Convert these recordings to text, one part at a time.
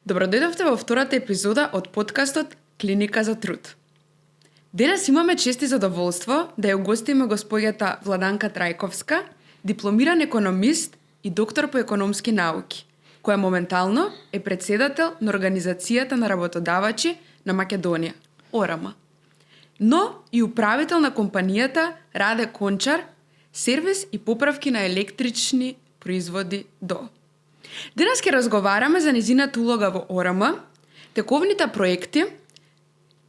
Добродојдовте во втората епизода од подкастот Клиника за труд. Денес имаме чест и задоволство да ја угостиме господјата Владанка Трајковска, дипломиран економист и доктор по економски науки, која моментално е претседател на Организацијата на работодавачи на Македонија, ОРАМА, но и управител на компанијата Раде Кончар, сервис и поправки на електрични производи ДО. Денес ќе разговараме за незината улога во ОРАМА, тековните проекти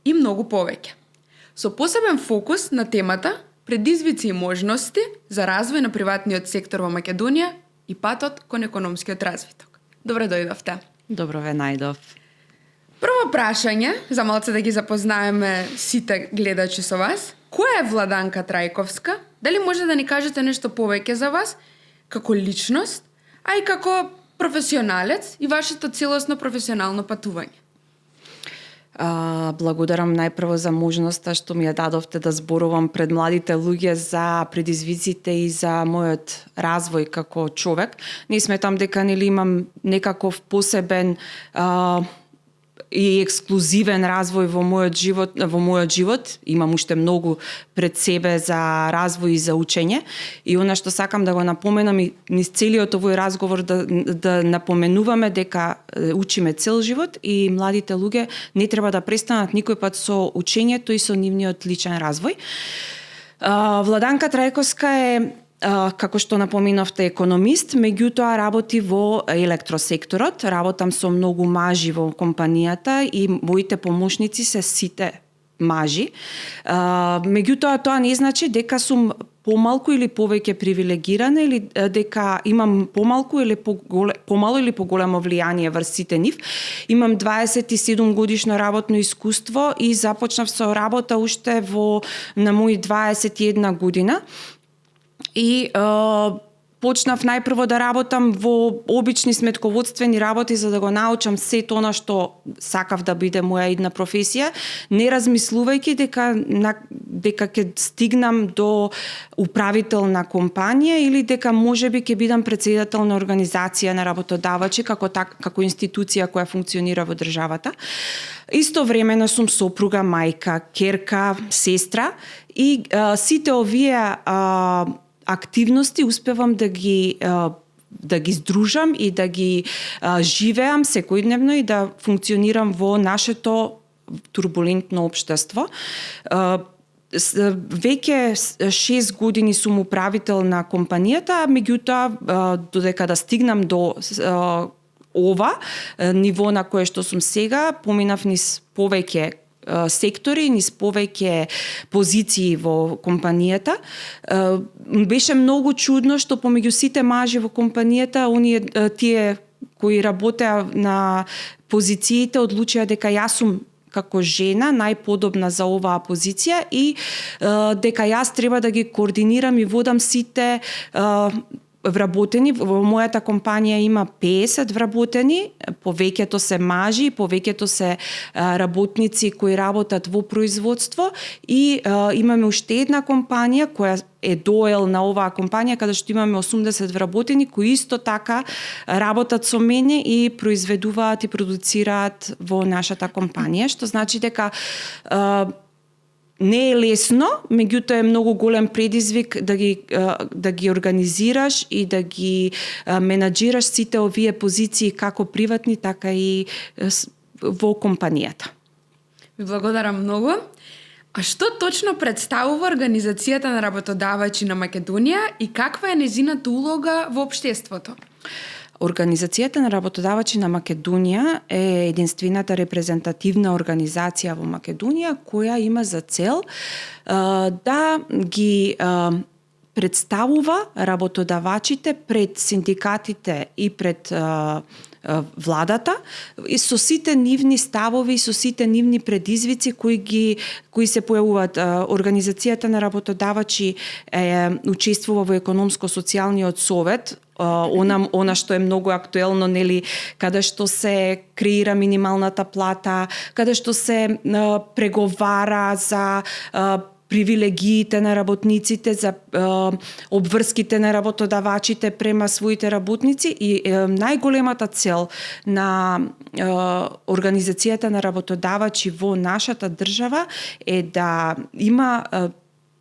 и многу повеќе. Со посебен фокус на темата предизвици и можности за развој на приватниот сектор во Македонија и патот кон економскиот развиток. Добре дојдовте. Добро ве најдов. Прво прашање, за малце да ги запознаеме сите гледачи со вас. Која е Владанка Трајковска? Дали може да ни кажете нешто повеќе за вас, како личност, а и како професионалец и вашето целосно професионално патување? Благодарам најпрво за можноста што ми ја дадовте да зборувам пред младите луѓе за предизвиците и за мојот развој како човек. Не сметам дека имам некаков посебен и ексклузивен развој во мојот живот. Имам уште многу пред себе за развој и за учење. И она што сакам да го напоменам и низ целиот овој разговор да напоменуваме дека учиме цел живот и младите луѓе не треба да престанат никој пат со учењето и со нивниот личен развој. Владанка Трајковска е, како што напоминавте, економист, меѓутоа работи во електросекторот. Работам со многу мажи во компанијата и моите помошници се сите мажи. Меѓутоа тоа не значи дека сум помалку или повеќе привилегирана или дека имам помалку или помало или поголемо влијание врз сите нив. Имам 27 годишно работно искуство и започнав со работа уште на мои 21 година. И почнав најпрво да работам во обични сметководствени работи за да го научам сето она што сакав да биде моја идна професија, не размислувајќи дека ќе стигнам до управител на компанија или дека можеби ќе бидам претседател на организација на работодавачи како институција која функционира во државата. Истовремено сум сопруга, мајка, ќерка, сестра и сите овие активности успевам да ги здружам и да ги живеам секојдневно и да функционирам во нашето турбулентно општество. Веќе 6 години сум управител на компанијата, меѓутоа додека да стигнам до ова ниво на кое што сум сега, поминав низ повеќе сектори, низ повеќе позиции во компанијата. Беше многу чудно што помеѓу сите мажи во компанијата, тие кои работеа на позициите одлучија дека јас сум како жена најподобна за оваа позиција и дека јас треба да ги координирам и водам сите вработени. Во мојата компанија има 50 вработени, повеќето се мажи, повеќето се работници кои работат во производство и имаме уште една компанија која е доел на оваа компанија каде што имаме 80 вработени кои исто така работат со мене и произведуваат и продуцираат во нашата компанија, што значи дека не е лесно, меѓутоа е многу голем предизвик да ги организираш и да ги менаџираш сите овие позиции како приватни, така и во компанијата. Ви благодарам многу. А што точно представува Организацијата на работодавачи на Македонија и каква е незината улога во општеството? Организацијата на работодавачи на Македонија е единствената репрезентативна организација во Македонија која има за цел да ги представува работодавачите пред синдикатите и пред владата и со сите нивни ставови, со сите нивни предизвици кои се појавуваат. Организацијата на работодавачи учествува во економско-социјалниот совет она што е многу актуелно, нели, каде што се креира минималната плата, каде што се преговара за привилегиите на работниците, за обврските на работодавачите према своите работници и најголемата цел на организацијата на работодавачи во нашата држава е да има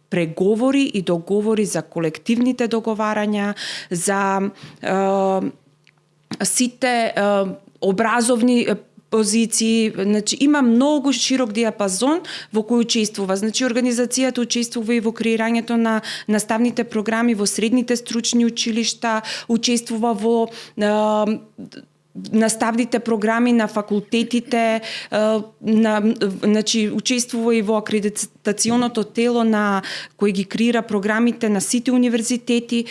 преговори и договори за колективните договарања, за сите образовни позиции, значи има многу широк диапазон во кој учествува. Значи организацијата учествува и во креирањето на наставните програми во средните стручни училишта, учествува во наставните програми на факултетите, значи учествува и во акредитационото тело на кој ги креира програмите на сите универзитети.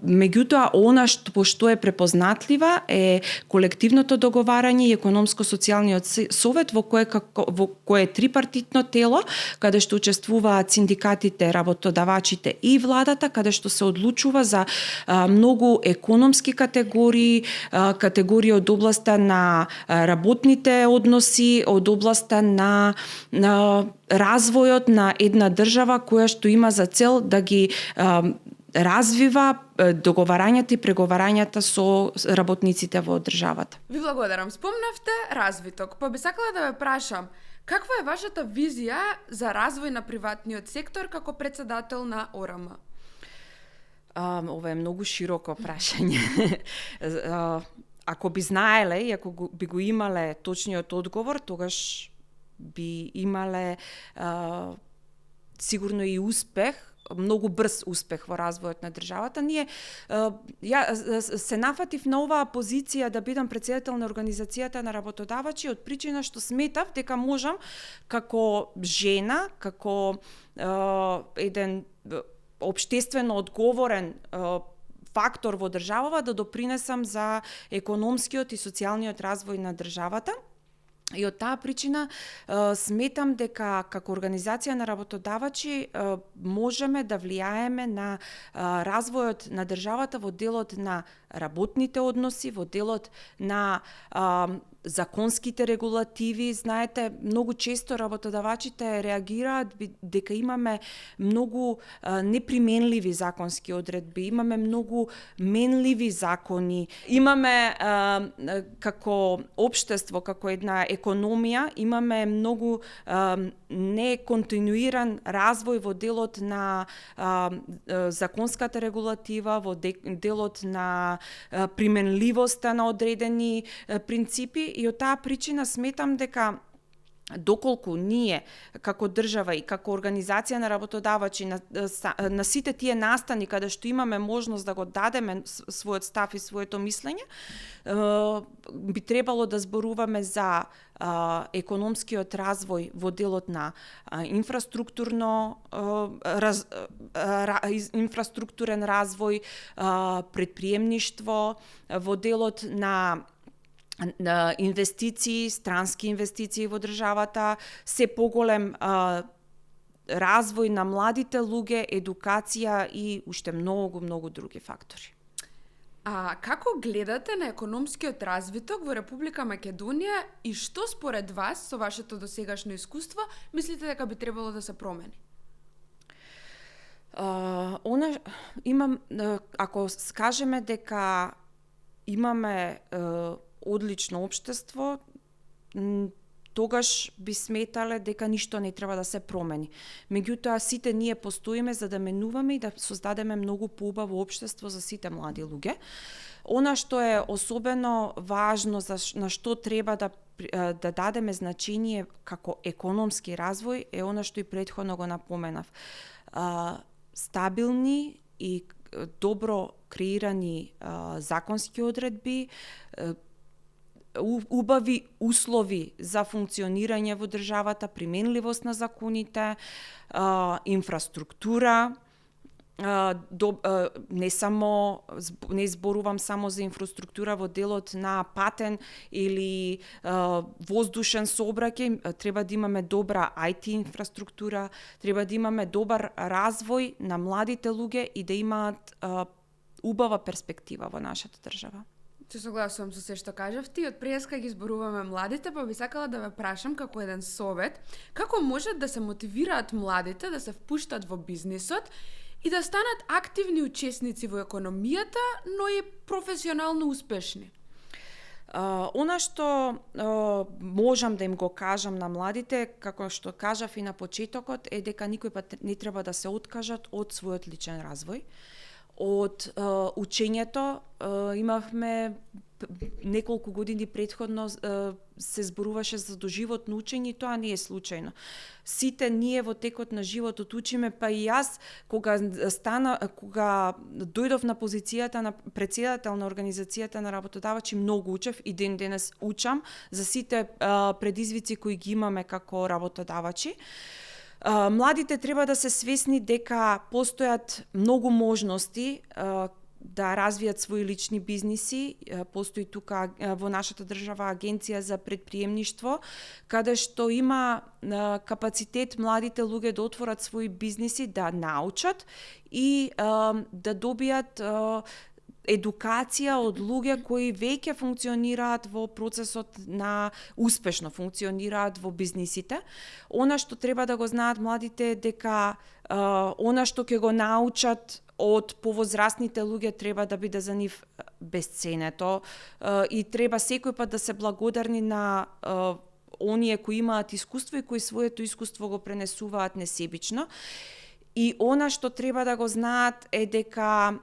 Меѓутоа, она што е препознатлива е колективното договарање и економско-социјалниот совет во кое е трипартитно тело, каде што учествуваат синдикатите, работодавачите и владата, каде што се одлучува за многу економски категории од областа на работните односи, од областа на развојот на една држава која што има за цел да ги развива договарањата и преговарањата со работниците во државата. Ви благодарам. Спомнавте развиток, па би сакала да ве прашам, каква е вашата визија за развој на приватниот сектор како претседател на ОРМ? Ова е многу широко прашање. Ако би знаеле и ако би го имале точниот одговор, тогаш би имале сигурно и успех, многу брз успех во развојот на државата. Ја се нафатив на оваа позиција да бидам претседател на организацијата на работодавачи од причина што сметав дека можам како жена, како еден општествено одговорен фактор во државава да допринесам за економскиот и социјалниот развој на државата. И од таа причина сметам дека како организација на работодавачи можеме да влијаеме на развојот на државата во делот на работните односи, во делот на законските регулативи. Знаете, многу често работодавачите реагираат дека имаме многу неприменливи законски одредби, имаме многу менливи закони, имаме како општество, како една економија, имаме многу неконтинуиран развој во делот на законската регулатива, во делот на применливоста на одредени принципи и од таа причина сметам дека доколку ние како држава и како организација на работодавачи на сите тие настани каде што имаме можност да го дадеме својот став и своето мислење, би требало да зборуваме за економскиот развој во делот на инфраструктурен развој, предприемништво, во делот на инвестиции, странски инвестиции во државата, се поголем развој на младите луѓе, едукација и уште многу други фактори. А како гледате на економскиот развиток во Република Македонија и што според вас, со вашето досегашно искуство, мислите дека би требало да се промени? Ако скажеме дека имаме одлично општество, тогаш би сметале дека ништо не треба да се промени. Меѓутоа, сите ние постоиме за да менуваме и да создадеме многу поубаво општество за сите млади луѓе. Она што е особено важно, на што треба да дадеме значење како економски развој, е она што и претходно го напоменав. Стабилни и добро креирани законски одредби, убави услови за функционирање во државата, применливост на законите, инфраструктура, не зборувам само за инфраструктура во делот на патен или воздушен сообраќај, треба да имаме добра IT инфраструктура, треба да имаме добар развој на младите луѓе и да имаат убава перспектива во нашата држава. Се согласувам со се што кажавте. Од преска ги зборуваме младите, па би сакала да ве прашам како еден совет, како можат да се мотивираат младите да се впуштат во бизнисот и да станат активни учесници во економијата, но и професионално успешни? Она што можам да им го кажам на младите, како што кажав и на почетокот, е дека никој пат не треба да се откажат од својот личен развој. Од учењето имавме неколку години претходно се зборуваше за доживотно учење и тоа не е случајно. Сите ние во текот на животот учиме, па и јас кога дојдов на позицијата на претседател на организацијата на работодавачи, многу учев и ден денес учам за сите предизвици кои ги имаме како работодавачи. Младите треба да се свесни дека постојат многу можности да развијат своји лични бизниси. Постои тука во нашата држава агенција за предприемништво, каде што има капацитет младите луѓе да отворат своји бизниси, да научат и да добијат едукација од луѓе кои веќе функционираат во процесот на успешно функционираат во бизнисите. Она што треба да го знаат младите дека она што ќе го научат од повозрастните луѓе треба да биде за нив бесценето и треба секој пат да се благодарни на оние кои имаат искуство и кои своето искуство го пренесуваат несебично. И она што треба да го знаат е дека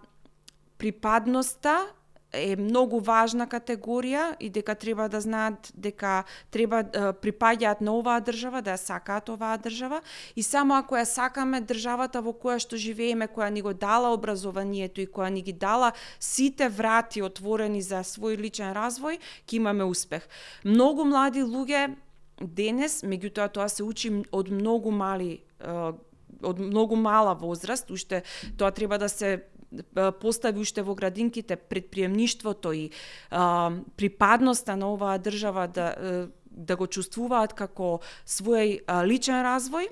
припадноста е многу важна категорија и дека треба да знаат дека треба припаѓаат на оваа држава, да ја сакаат оваа држава и само ако ја сакаме државата во која што живееме, која ни го дала образованието и која ни ги дала сите врати отворени за свој личен развој, ќе имаме успех. Многу млади луѓе денес, меѓутоа тоа се учи од многу мала возраст, уште тоа треба да се постави уште во градинките, предприемништвото и припадноста на оваа држава да го чувствуваат како свој личен развој.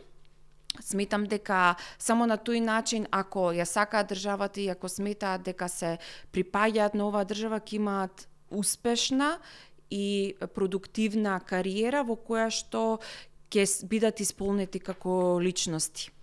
Сметам дека само на тој начин, ако ја сакаат државата и ако сметаат дека се припаѓаат на оваа држава, ќе имаат успешна и продуктивна кариера во која што ќе бидат исполнети како личности.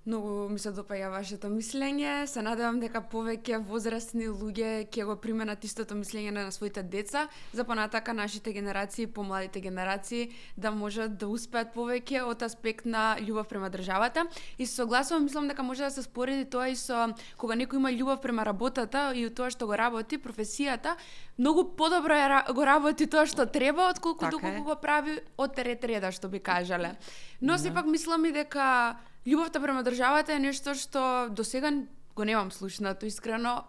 Многу ми се допаѓа вашето мислење. Се надевам дека повеќе возрастни луѓе ќе го применат истото мислење на своите деца, за понатака нашите генерации, помладите генерации да можат да успеат повеќе од аспект на љубов према државата. И се согласувам, мислам дека може да се спореди тоа и со кога некој има љубов према работата и тоа што го работи, професијата, многу подобро го работи тоа што треба, отколку доколку го прави од ред-реда, што би кажале. Но сепак мислам и дека љубовта према државата е нешто што досега го немам слушнато искрено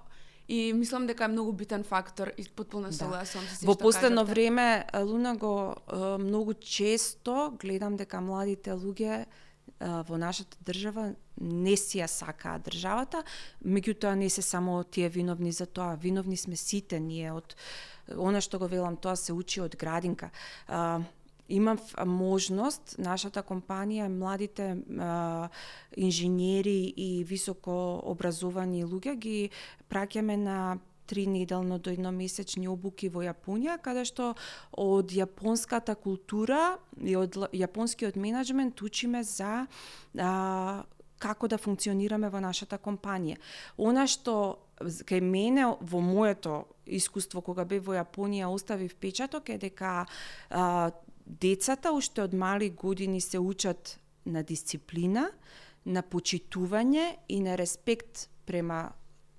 и мислам дека е многу битен фактор и потполно согласувам со се што Во последно време, Луна, го многу често гледам дека младите луѓе во нашата држава не си ја сакаат државата, меѓутоа не се само тие виновни за тоа, виновни сме сите ние од она што го велам, тоа се учи од градинка. Имав можност, нашата компанија, младите инженери и високо образовани луѓе ги праќаме на 3-неделно до 1-месечни обуки во Јапонија, каде што од јапонската култура и од јапонскиот менаџмент учиме за како да функционираме во нашата компанија. Она што кај мене во моето искуство кога бев во Јапонија остави впечаток е дека децата уште од мали години се учат на дисциплина, на почитување и на респект према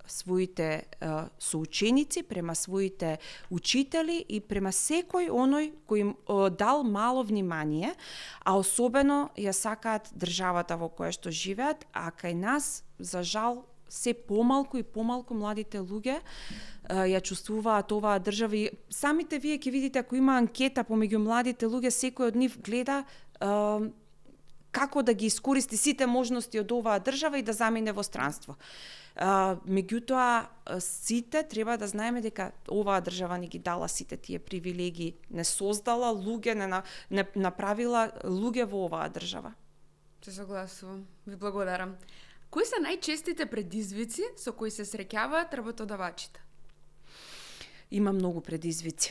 своите соученици, према своите учители и према секој оној кој им дал мало внимание, а особено ја сакаат државата во која што живеат, а кај нас, за жал, се помалку и помалку младите луѓе ја чувствуваат оваа држава и самите вие ќе видите ако има анкета помеѓу младите луѓе, секој од нив гледа како да ги искористи сите можности од оваа држава и да замине во странство. Меѓутоа, сите треба да знаеме дека оваа држава ни ги дала сите тие привилегии, не создала луѓе, не направила луѓе во оваа држава. Се согласувам. Ви благодарам. Кои се најчестите предизвици со кои се среќаваат работодавачите? Има многу предизвици.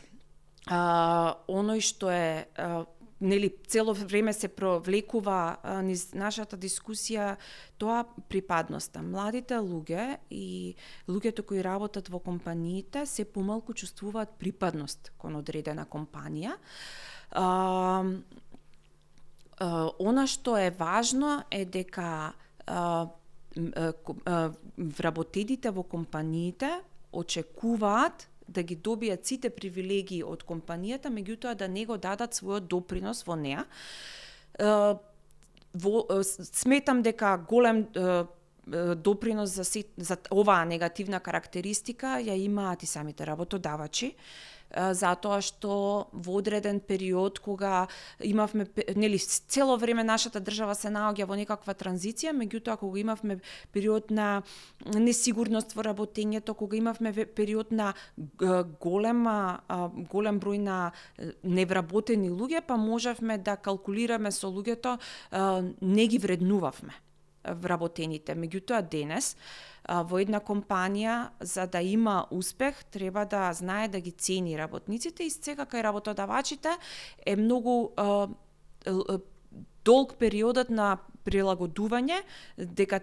Оној што е нели цело време се провлекува низ нашата дискусија тоа припадноста. Младите луѓе и луѓето кои работат во компаниите се помалку чувствуваат припадност кон одредена компанија. Она што е важно е дека вработените во компаниите очекуваат да ги добијат сите привилегии од компанијата, меѓутоа да не го дадат својот допринос во неа. Сметам дека голем допринос за оваа негативна карактеристика ја имаат и самите работодавачи, затоа што во одреден период кога имавме, нели, цело време нашата држава се наоѓа во некаква транзиција, меѓутоа кога имавме период на несигурност во работењето, кога имавме период на голем број на невработени луѓе, па можевме да калкулираме со луѓето, не ги вреднувавме вработените. Меѓутоа денес во една компанија за да има успех треба да знае да ги цени работниците и сега кај работодавачите е многу долг периодот на прилагодување, дека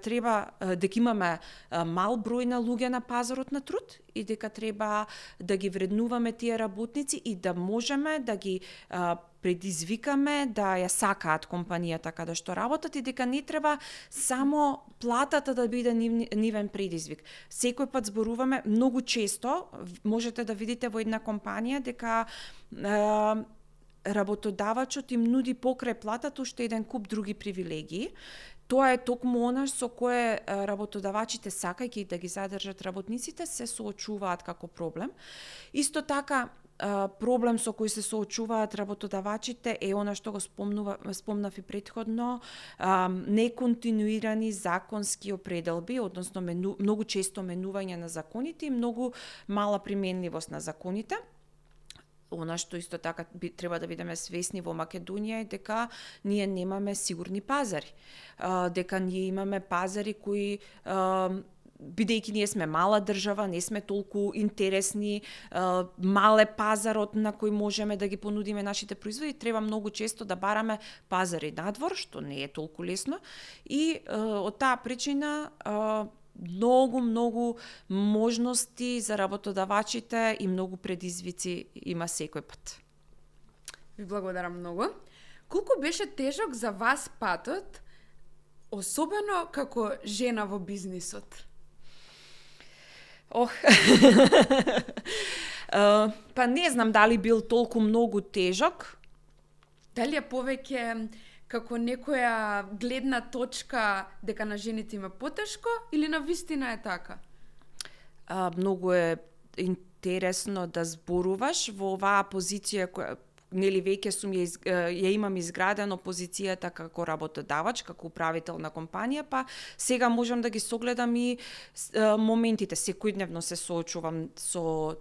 имаме мал број на луѓе на пазарот на труд и дека треба да ги вреднуваме тие работници и да можеме да ги предизвикаме да ја сакаат компанијата каде што работат и дека не треба само платата да биде нивен предизвик. Секој пат зборуваме, многу често можете да видите во една компанија дека работодавачот им нуди покрај платата уште еден куп други привилегии. Тоа е токму она со кое работодавачите, сакајќи да ги задржат работниците, се соочуваат како проблем. Исто така, проблем со кој се соочуваат работодавачите е она што го спомнав и претходно, неконтинуирани законски определби, односно многу често менување на законите и многу мала применливост на законите. Она што исто така треба да бидеме свесни во Македонија е дека ние немаме сигурни пазари. Дека ние имаме пазари кои бидејќи ние сме мала држава, не сме толку интересни, мал е пазарот на кој можеме да ги понудиме нашите производи, треба многу често да бараме пазари надвор, што не е толку лесно, и од таа причина многу можности за работодавачите и многу предизвици има секој пат. Ви благодарам многу. Колку беше тежок за вас патот, особено како жена во бизнисот? Па не знам дали бил толку многу тежок. Дали е повеќе како некоја гледна точка дека на жените има потешко или на вистина е така? Многу е интересно да зборуваш во оваа позиција која нели веќе сум ја имам изградено позицијата како работодавач, како управител на компанија, па сега можам да ги согледам и моментите. Секојдневно се соочувам со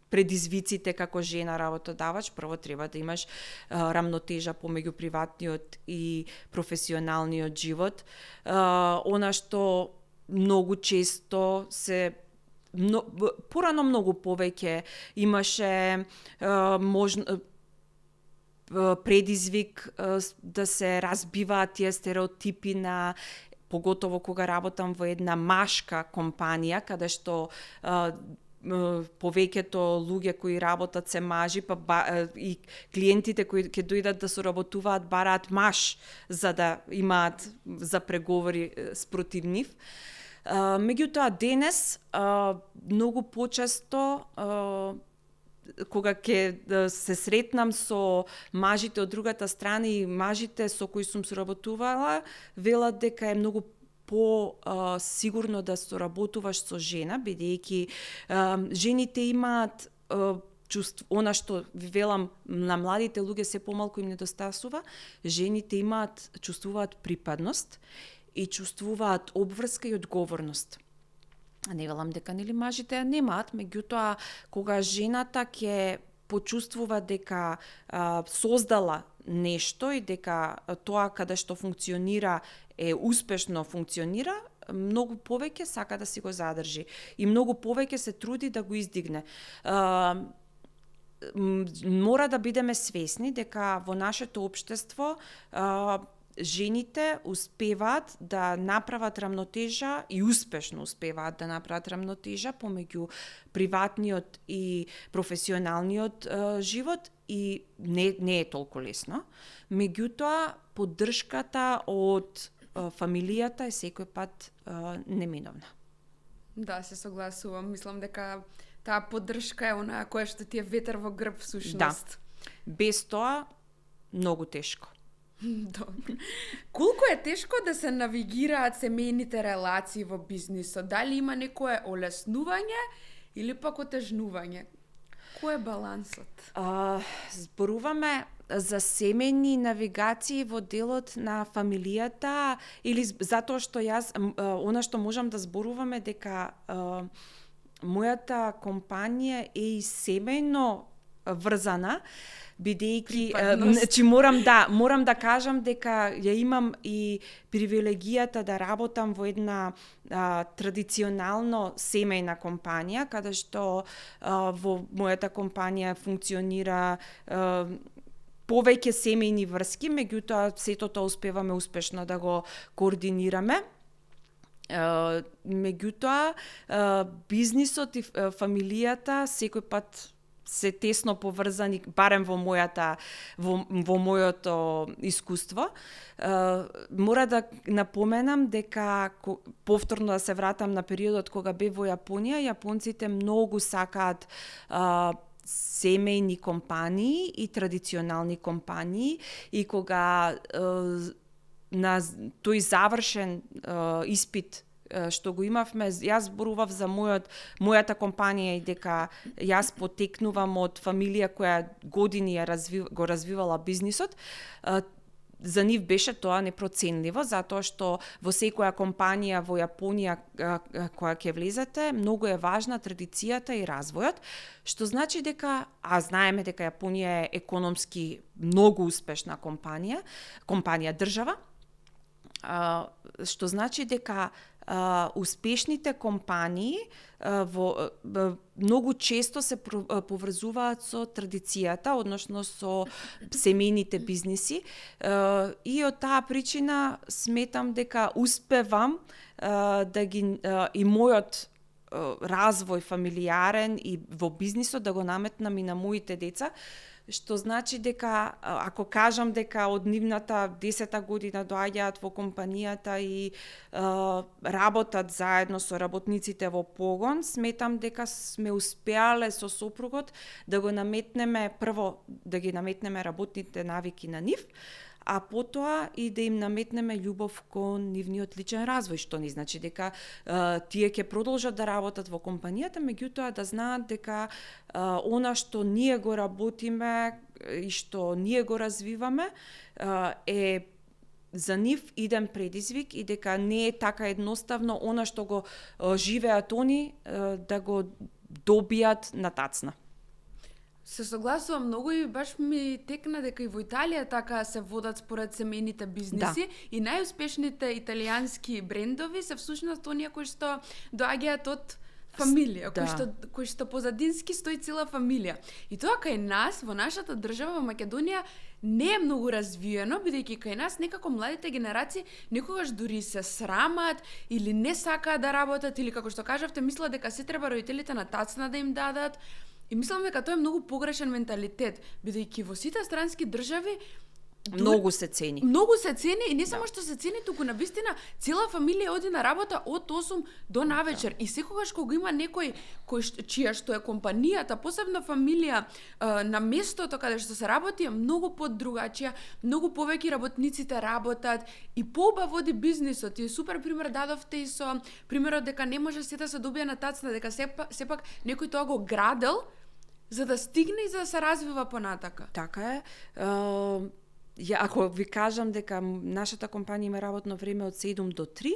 предизвиците како жена работодавач. Прво треба да имаш рамнотежа помеѓу приватниот и професионалниот живот. Она што многу често се порано многу повеќе имаше предизвик да се разбиваат тие стереотипи на, поготово кога работам во една машка компанија каде што повеќето луѓе кои работат се мажи, па и клиентите кои ќе дојдат да соработуваат бараат маж за да имаат за преговори спротив нив. Меѓутоа денес многу почесто кога ќе се сретнам со мажите од другата страна и мажите со кои сум соработувала, велат дека е многу по-сигурно да соработуваш со жена, бидејќи жените имаат она што ви велам на младите луѓе се помалку им недостасува, жените чувствуваат припадност и чувствуваат обврска и одговорност. Не велам дека нели мажите ја немаат, меѓутоа кога жената ќе почувствува дека создала нешто и дека тоа каде што функционира е успешно функционира, многу повеќе сака да си го задржи и многу повеќе се труди да го издигне. Мора да бидеме свесни дека во нашето општество жените успеваат да направат рамнотежа и успешно успеваат да направат рамнотежа помеѓу приватниот и професионалниот живот и не е толку лесно. Меѓутоа, поддршката од фамилијата е секој пат неминовна. Да, се согласувам. Мислам дека таа поддршка е онаа која што ти е ветер во грб всушност. Да. Без тоа многу тешко. Добро. Колку е тешко да се навигираат семејните релации во бизнисот? Дали има некое олеснување или пак отежнување? Кој е балансот? Зборуваме за семејни навигации во делот на фамилијата или затоа што јас, она што можам да зборуваме дека мојата компанија е и семејно врзана, бидејќи значи морам да кажам дека ја имам и привилегијата да работам во една традиционално семејна компанија, каде што во мојата компанија функционира повеќе семејни врски, меѓутоа сето тоа успеваме успешно да го координираме. Меѓутоа бизнисот и фамилијата секој пат се тесно поврзани, барем во моето искуство. Мора да напоменам дека повторно да се вратам на периодот кога бев во Јапонија, јапонците многу сакаат семејни компании и традиционални компании и кога на тој завршен испит што го имавме, јас зборував за мојата компанија и дека јас потекнувам од фамилија која години го развивала бизнисот. За нив беше тоа непроценливо, затоа што во секоја компанија во Јапонија која ќе влезете, многу е важна традицијата и развојот, што значи дека, знаеме дека Јапонија е економски многу успешна компанија држава, што значи дека успешните компании многу често се поврзуваат со традицијата, односно со семејните бизниси, и од таа причина сметам дека успевам да ги и мојот развој фамилиарен и во бизнисот да го наметнам и на моите деца, што значи дека, ако кажам дека од нивната 10-та година доаѓаат во компанијата и работат заедно со работниците во погон, сметам дека сме успеале со сопругот да го наметнеме, прво да ги наметнеме работните навики на нив, а потоа и да им наметнеме љубов кон нивниот личен развој, што не значи дека тие ќе продолжат да работат во компанијата, меѓутоа да знаат дека она што ние го работиме и што ние го развиваме е за нив иден предизвик и дека не е така едноставно она што го живеат они да го добијат на тацна. Се согласувам многу и баш ми текна дека и во Италија така се водат според семејните бизниси, и најуспешните италијански брендови се всушност оние кои што доаѓаат од фамилија, кои што позадински стои цела фамилија. И тоа кај нас, во нашата држава, во Македонија, не е многу развиено, бидејќи кај нас некако младите генерации некогаш дури се срамат или не сакаат да работат, или како што кажавте, мислат дека се треба родителите на тацна да им дадат. И мислам дека тоа е многу погрешен менталитет, бидејќи во сите странски држави многу се цени. Многу се цени и не само што се цени, туку на вистина цела фамилија оди на работа од 8 до навечер. И секогаш кога има некој чија што е компанијата, посебно фамилија на местото каде што се работи, е многу подругачија, многу повеќе работниците работат и поубав води бизнисот. И супер пример дадовте и со примерот дека не може сета се добија на тацна, дека сепак некој тоа го градел за да стигне и за да се развива понатака. Така е. Ако ви кажам дека нашата компанија има работно време од 7 до 3,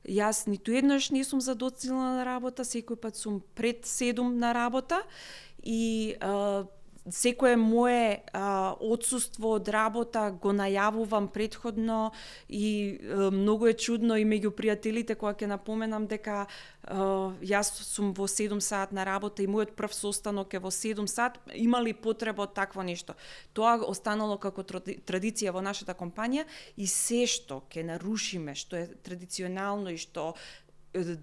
јас ниту еднаш не сум задоцнила на работа, секој пат сум пред 7 на работа и секое мое отсуство од работа го најавувам претходно и многу е чудно и меѓу пријателите кога ќе напоменам дека јас сум во 7 сат на работа и мојот прв состанок е во 7 сат, има ли потреба од такво нешто? Тоа останало како традиција во нашата компанија и се што ќе нарушиме, што е традиционално и што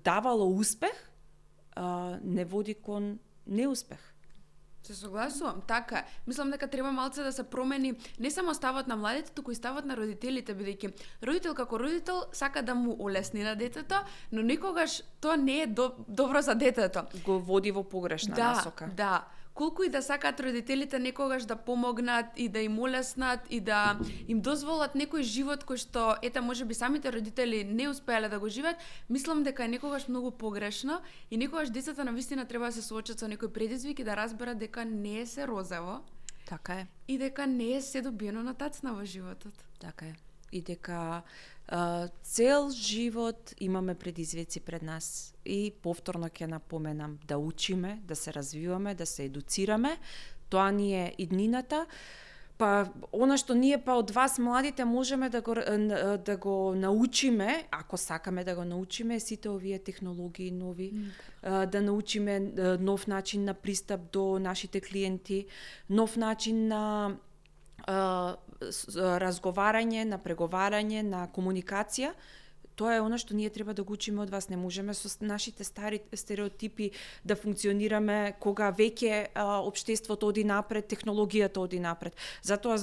давало успех, не води кон неуспех. Се согласувам, така е. Мислам дека треба малце да се промени не само ставот на младите, туку и ставот на родителите, бидејќи родител како родител сака да му олесни на детето, но никогаш тоа не е добро за детето. Го води во погрешна насока. Да. Колку и да сакаат родителите некогаш да помогнат и да им олеснат и да им дозволат некој живот кој што можеби самите родители не успеале да го живеат, мислам дека е некогаш многу погрешно и некогаш децата навистина треба да се соочат со некој предизвик и да разберат дека не е се розово. Така е. И дека не е се добиено на тацна во животот. Така е. И дека цел живот имаме предизвици пред нас и повторно ќе напоменам да учиме, да се развиваме, да се едуцираме. Тоа ни е иднината. Па она што ние од вас младите можеме да го научиме, ако сакаме да го научиме, сите овие технологии нови, да научиме нов начин на пристап до нашите клиенти, нов начин на разговарање, на преговарање, на комуникација. Тоа е она што ние треба да го учиме од вас. Не можеме со нашите стари стереотипи да функционираме кога веќе општеството оди напред, технологијата оди напред. Затоа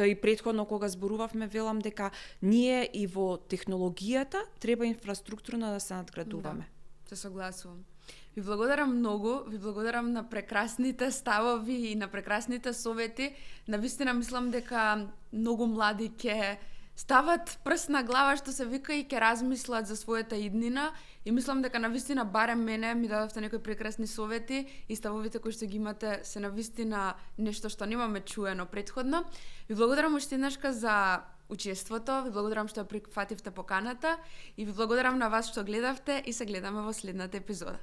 и претходно кога зборувавме, велам дека ние и во технологијата треба инфраструктурно да се надградуваме. Да, се согласувам. Ви благодарам многу, ви благодарам на прекрасните ставови и на прекрасните совети. Навистина мислам дека многу млади ќе стават прст на глава, што се вика, и ќе размислат за својата иднина, и мислам дека навистина барем мене ми дадовте некои прекрасни совети и ставовите кои што ги имате се навистина нешто што немаме чуено претходно. Ви благодарам уште еднашка за учеството, ви благодарам што прифативте поканата и ви благодарам на вас што гледавте и се гледаме во следната епизода.